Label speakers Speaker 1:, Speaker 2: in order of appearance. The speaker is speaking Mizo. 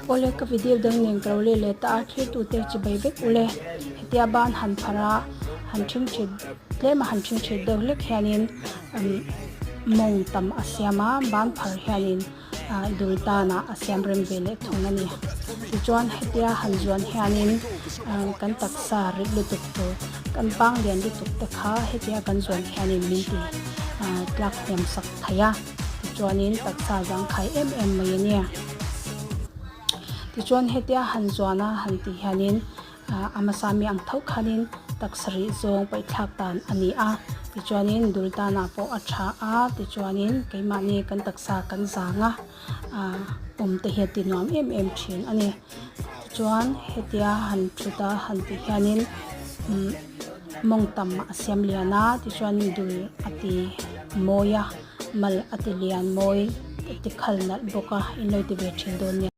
Speaker 1: Awle ka video dang nen ka lo leh leh ta a, thlirtute chibai vek ule. Hetia ban han phar a, han ṭhingṭhit tlem a han ṭhingṭhit deuh hlek hianin mawng tam a siam a, ban phar hianin dul tanah a siam rem ve leh thung a ni. Tichuan hetia han zuan hianin kan taksa rit lutuk tur kan pang lian lutuk te kha hetia kan zuan hianin min ti tlak hniam sak thei a. Tichuanin taksa zangkhai em em mai a nia. Tichuan hetia han zuan a han tih hianin a hmasa mi ang tho khanin taksa rih zawng paihthlak dan a ni a. Tichuanin dul tanah pawh a tha a, tichuanin keimahni kan taksa kan zang a, awm te hi a ti nuam em em thin a ni. Tichuan hetia han thut a han tih hianin umm mawng tam a siam lian a, tichuan dul a ti mawi a. Mal a ti lian mawi a ti khal nalh bawk a, in lo ti ve thin dawn nia.